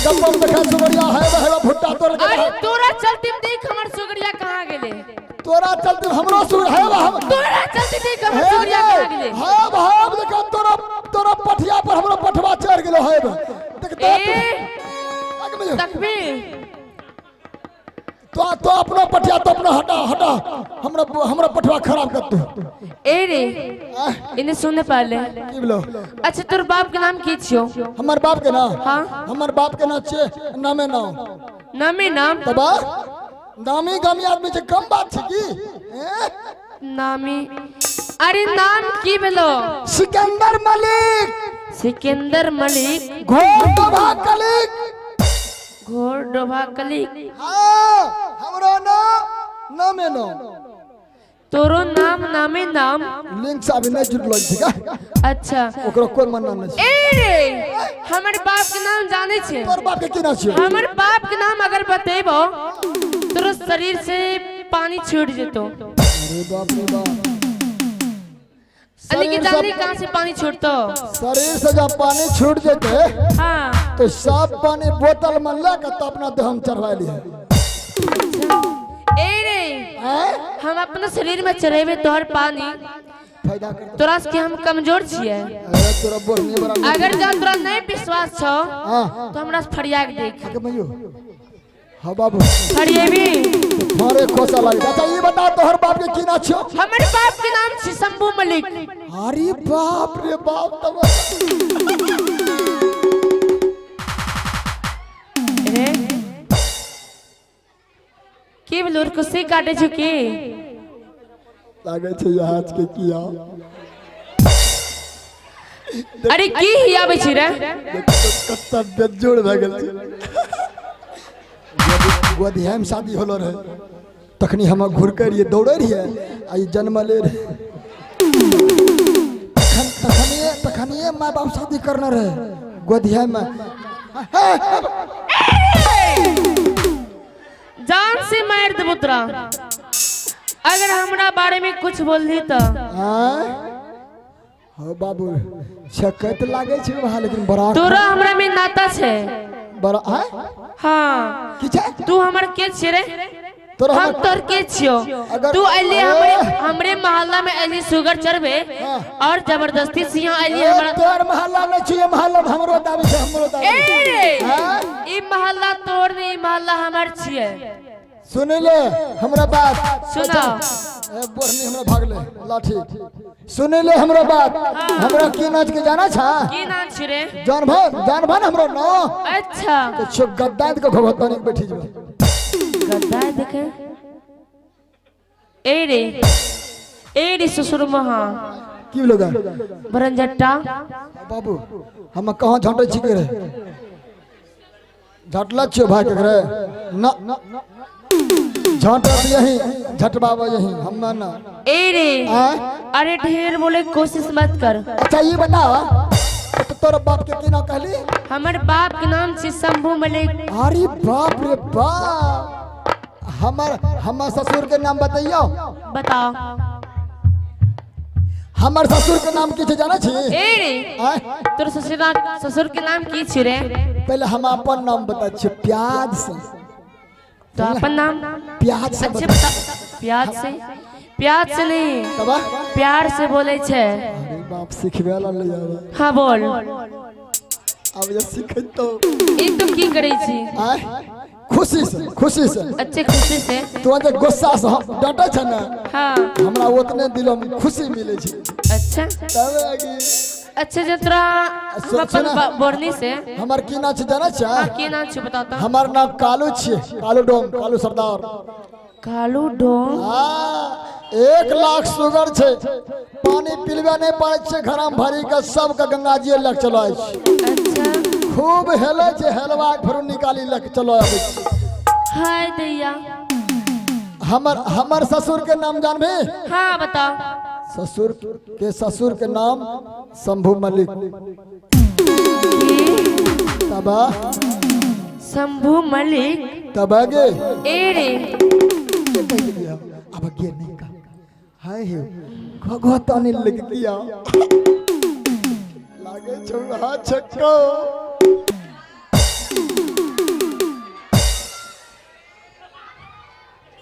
गप्पा में देखा सुगरिया है है भुट्टा तोड़ के अरे तोरा चलते में देख हमर सुगरिया कहाँ गेले। तोरा चलते हमरो सुर है हम। तोरा चलते देख हमर हे सुगरिया गे, कहाँ गेले। है भाव देखा तोरा तोरा पठिया पर हमरो पठवा चढ़ गेलो है देख ए तो तकबी तो तो अपनो पठिया तो अपनो हटा हटा, हमरा हमरा पठवा खराब कर तू। ए रे इन्हें सुनने पहले। की बोलो? अच्छा तोर बाप के नाम की छियो? हमर बाप के नाम? हाँ। हमर बाप के नाम छे नामे नाम। नामे नाम? तबा नामी गामी आदमी छे, कम बात छे की? ए? नामी, अरे नाम की भेलो? सिकंदर मलिक। सिकंदर मलिक। घोर डोभा कलिक। घोर डोभा कलिक। हाँ, हमरो नाम नामे नाम। तोरो नाम नामे नाम। लिंक से अभी नहीं जुड़लो छी का? अच्छा। ओकरो कोई मना नहीं छै। ए रे हमर बाप के नाम जाने छे? तोर बाप के की नाम छै? हमर बाप के नाम अगर बतेबो तोरो शरीर से पानी छूट जेतो। अरे बाप रे बाप। अरे कि जाने कहाँ से पानी छूटतो? शरीर से जब पानी छूट जेते हाँ। तो सब पानी बोतल में लेके तो अपना देह में चढ़वा लिए। ए रे हैं? हम अपना शरीर में चढ़ेबे तोहर पानी फायदा कर। तोरा से हम कमजोर छिए। अरे तोरा बोलने बड़ा। अगर जा तोरा नहीं विश्वास छो हाँ। तो हमरा से फरिया के देख। के मयो। हाँ बाबू। फरिएबी। मारे खोसा लागे। अच्छा ये बता तोहर बाप के की नाम छो? हमर बाप के नाम छी शंभू मलिक। अरे बाप रे बाप तब। रे की भेलो? कुर्सी काटे छु की? लागे छे यहाँ के किया। अरे की हियाबै छी रे? कत्ता बेजोड़ भए गेल छै। गोदिया में शादी होलो रहे तखनी हम घुरकै रहियै, दौड़ै रहियै आ ई जन्मले रहे। तखनिए तखनिए माय बाप शादी करने रहे गोदिया में। जान से मार देबो तोरा अगर हमरा बारे में कुछ बोलली तो। आँय? हो बाबू छकत लागे छै वहाँ, लेकिन बड़ा तोरा हमरा में नाता छै। बड़ा आँय? हाँ। की छै? तू हमर के छियै रे? तोरा हम तोर के छियो? अगर- तू अइली हमरे हमरे मोहल्ला में अइली सुगर चढ़बे और जबरदस्ती से यहाँ अइली हमरा। तोर मोहल्ला में छियै, मोहल्ला में हमरो दाबी छै, हमरो दाबी। ए रे! हाँ? ई मोहल्ला तोर नहीं, ई मोहल्ला हमर छियै। सुन ले हमरा बात। सुना। ए बोरनी हमरा भागले लाठी। सुन ले हमरा बात। हमरा की नाच के जाना छा? की नाम छी रे? जानभा जानभा न हमरो ना। अच्छा। तो छो गद्दा के घोघतनी बैठी जबा। गद्दा देखे। ए रे ए रे ससुर महा। की लोग? बरंजट्टा। बाबू हम कहाँ झटै छी के रे? झटला छियो भाई के रे? ना झटत यही झटबाबा यही हम ना ना। ए रे आँय? अरे ढेर बोले कोशिश मत कर। अच्छा ये बता तो तोर बाप के की नाम कहली? हमर बाप के नाम छी शंभू मलिक। अरे बाप रे बाप। हमर हमर ससुर के नाम बताइयो। बताओ। हमर ससुर के नाम की छै जानै छी? ए रे आँय? तोर ससुर के नाम की छी रे? पहले हम अपन नाम बता छी प्याज से। तो अपन नाम प्याज से। अच्छे बता। प्याज से? प्याज से नहीं। तबा? प्यार से बोले छे। अरे बाप सिखबे ला ले आवे। हाँ बोल। अब ये सिखे तो। ई तू की करे छी? आँय? खुशी से, खुशी से। अच्छे खुशी से। तू जे गुस्सा से हम डांटे छे ना। हाँ। हमरा उतने दिलों में खुशी मिले छे। अच्छा। तब आगे। अच्छा जतरा हम अपन सुना। बोरनी से। हमर की नाम छे जानै छे? हाँ, की नाम छे बताता? हमर नाम कालू छे, कालू डोम, कालू सरदार। कालू डोम? हाँ, 1 लाख सुगर छे, पानी पिलबे नहीं पारे छे, घराम भरी के सब के गंगा जी लग चलो आय छे। अच्छा। खूब हेले छे, हेलवा के फेरो निकाली लग चलो आबै छे। हाय दैया। हमर हमर ससुर के नाम जानबी? हाँ बताओ। ससुर के नाम शंभू मलिक। की? तबा? शंभू मलिक। तब आगे? ए रे। अब गे नहीं का। हाय हे घोघोतानी लग गया। लागे छौ हाथ छक्को।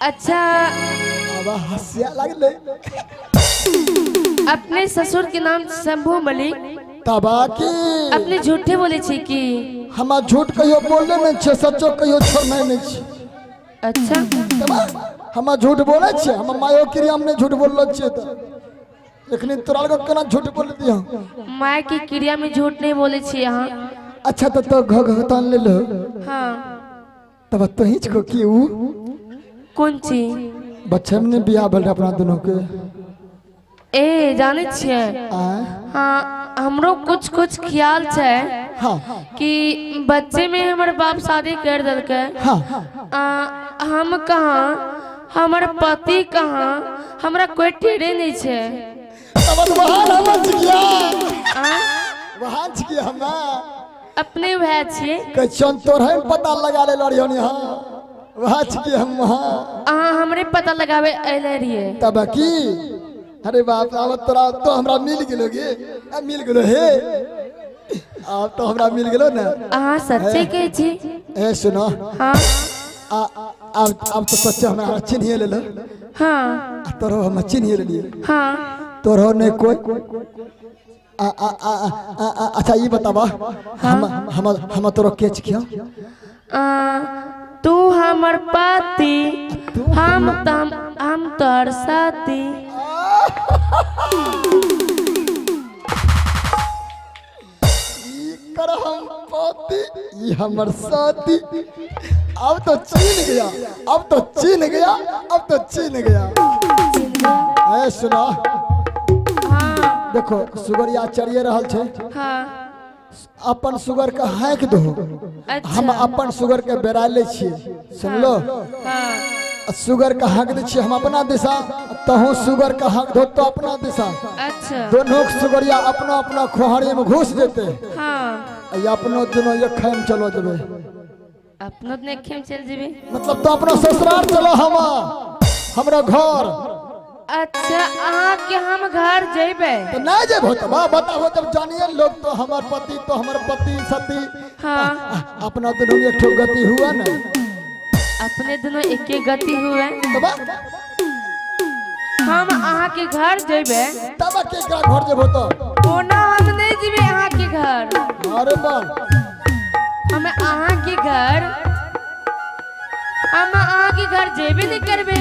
अच्छा। अब हंसिया लागले। अपने ससुर के नाम शंभू मलिक। तबा की। अपने झूठे बोले छी की? हम झूठ कहियो बोलले नहीं छियै, सच्चो कहियो छोड़ने नहीं छियै। अच्छा। तबा हम झूठ बोले छियै? हम मायो क्रिया में नहीं झूठ बोललो छियै, तऽ एखनी तोरा लग केना झूठ बोल दियो? माय की क्रिया में झूठ नहीं बोले छी अहाँ। अच्छा, तऽ तो घ घतान ले लो। हाँ। तब तोही छको की ऊ? कोन चीज? बच्चे में बियाह भेल रहे अपना दोनों के। ए, जाने छियै? आ? हाँ, हमरो कुछ कुछ ख्याल छै कि बच्चे में हमर बाप शादी कर देलकै। हम कहाँ, हमर पति कहाँ, हमरा कोई टेरे नहीं छै। तब वहाँ हम छिकिया। आ? वहाँ छिकिया हमरा। अपने वएह छियै। कैसन तोर है पता लगा ले लड़ियो हाँ, वहाँ छिकिए हम वहाँ। अहाँ हमरे पता लगावे अयले रहियै। तब की, अरे बाप, अब तोरा तो हमरा मिल गेलो गे, आ मिल गेलो हे, अब तो हमरा मिल गेलो ने। अहाँ सच्चे कहै छी? ए सुनो। हाँ। आ अब तो सच्चे हमरा चिन्हिए लेलो। आ तोरो हम चिन्हिए लेलिए। तोरो नहीं कोई आ आ आ आ आ अच्छा, ई बताबा, हम तोरो के छिकियो? तू हमर पति, हम तम हम तोहर साथी। ई कर हम पति, ई हमर साथी। अब तो चिन्ह गया, अब तो चिन्ह गया, अब तो चिन्ह गया। ए सुनो। हाँ। देखो, सुगरिया चढ़िए रहल छै। अपन सुगर के हाँक दो। हम अपन सुगर के बेरा लै छियै, सुनलो? हाँ। सुगर के हाँक दै छियै हम अपना दिशा, तहूँ सुगर के हाँक दो तो अपना दिशा। दोनों के सुगरिया अपना अपना खोहरी में घुस जेते। आ अपनो दोनों एक में चलो जेबै। अपनो ने खेम चल जेबै। मतलब तो अपना ससुराल चलो, हम हमरा घर। अच्छा, अहाँ के हम घर जेबै? तो नहीं जेबो तो बा बताबो, जब जानिए लोग तो हमर पति तो हमर पति सती। अपना दोनों में एक ठो गति हुआ ना। अपने दोनों एके गति हुए। तो बा हम अहाँ के घर जेबै। तब के एकरा घर जेबो तो? ओना हम नहीं जेबै अहाँ के घर। अरे बाल। हम अहाँ के घर, हम अहाँ के घर जेबे नहीं करबे।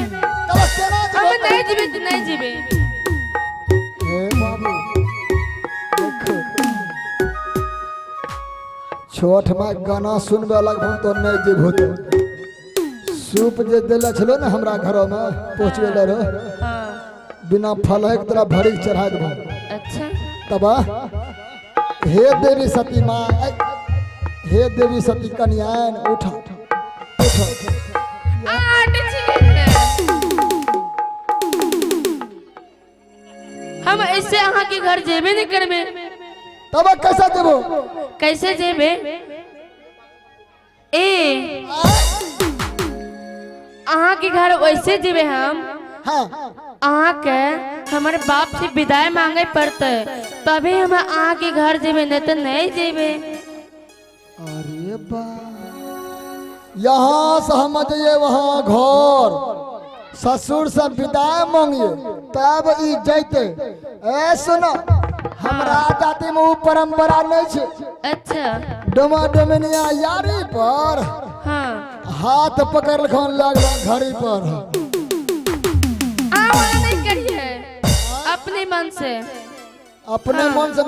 तब केना हम जेबो? नहीं जेबै तऽ नहीं जेबै। हे बाबू, देखो, छोट में गाना सुनबे लगभग तो नहीं जेबो तो सूप जे देले छलो ने हमरा घरो में पहुँचबे ले रहो। बिना फल है तोरा भरी चढ़ा देबो। तब हे देवी सती माँ, हे देवी सती कन्यान, उठ उठ। आठ छियै। हम ऐसे अहाँ के घर जेबे नहीं करबे। तब कैसा देबो? कैसे जेबे? ए, अहाँ के घर वैसे जेबे हम? हाँ। अहाँ के हमर बाप से विदाई मांगे पड़ते, तभी हम अहाँ के घर जेबे, नहीं तो नहीं जेबे। अरे बा, यहाँ से हम जाइए वहाँ घर ससुर से विदाई मांगिए तब ई जैते। ए सुनो, हमरा जाति में ऊ परंपरा नहीं छै। डोमा डोमिनिया यारी पर हाथ पकड़ लखन लागल घड़ी पर। आ वाला नहीं करिए अपने मन से। अपने मन से।